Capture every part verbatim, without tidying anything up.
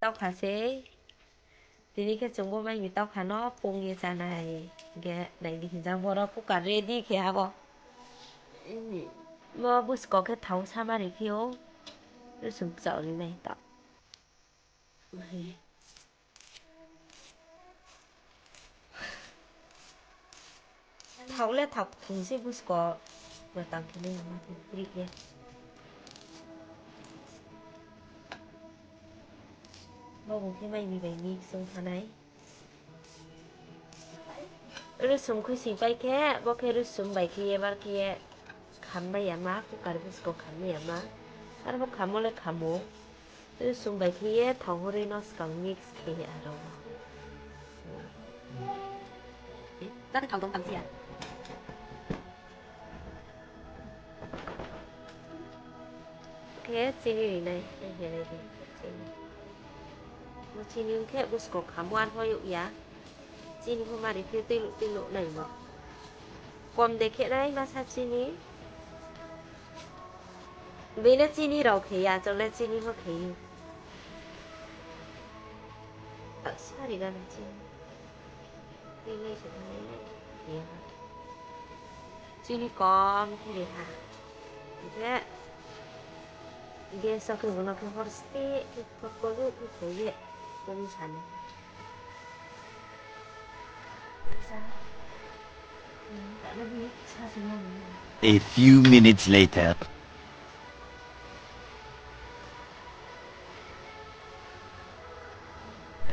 Taukha se. Tini khe chung bo mai mi taukha no pung ye chánai. Hing khe nai di hing jang boro cooker ready khe ha bo. Bo busko khe thao sama ri phi ou. Rusum kchao ri nai ta. Thao le thao kthung se busko. Bo tang khe nai ma khe ri ye. Bo bung khe mai mi bai mi sung thanai. Rusum khuising pai khe, bo khe rusum bai khe ye, bar khe ye, kham mai ya ma, cooker busko kham mai ya ma. Arpho khamo le khamo. Rusum bai khe ye, thao horoi no skang mix khe ye aro. Jate thao tong tang si ya. Khe chini ri nai, nai khe nai di, chini. Bo chini ong khe busko khamo arpho youh ya. Chini pho mari khe tuiluh tuiluh nai no. Kom de khe nai masa chini. Bini chini rao khe ya, chung le chini pho khe ou. Sari gana chini. Chini kom khe ri ha. Hing khe gas o khe bo no khe hor ste khe kolu khe khe ye kom sa nai. A few minutes later.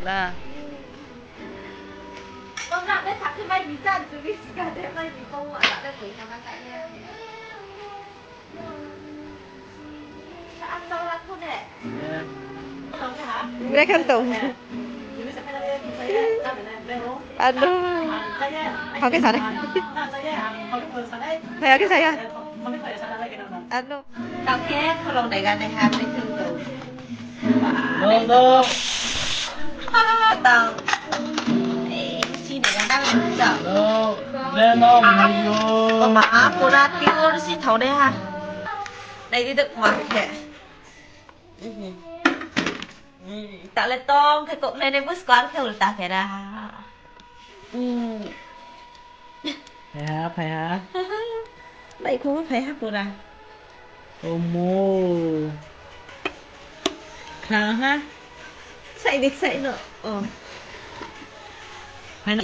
La. Lekhan tong. Ano. Hake sana. Hake saya. Ano. Tang khe khorang dai gana ha, bai thung tong. No, no. Tang. Eh, si dai gana tang. No. Le no, no. Oma, a, pura pure si thao dai ha. Nai di dek ma khe. Tale tong khe kok nai nai busko ang khe ulta khe ra. Phai ha, phai ha. Bai kho phai ha pura. Omo. Khang ha. Sai di, sai no. Oh. Phai na.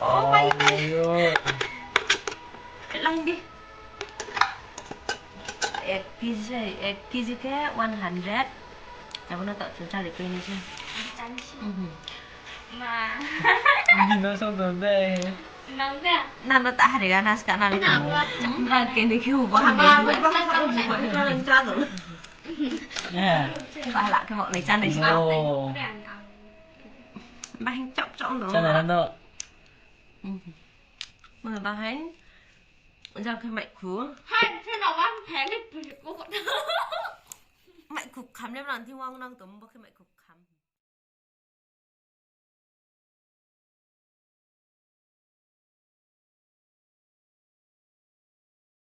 Oh, phai. Ayo. Lang di. Ek kg, ek kg khe one hundred. Abo no taoh chung chari pai ni se. Ma. Bini no song tong de. Nang de. Nang no ta hari ga nas ka nang. Nang ke ni khe ubo ha. Ba la khe mo nai chá nai se. Oh. Bahing chok chok no. Chá nai no. Mo bahing. Jang khe maikhu. Hai, se no wan phai ni phi ko. Maikhu kham le nang thing wang nang tong bo khe maikhu.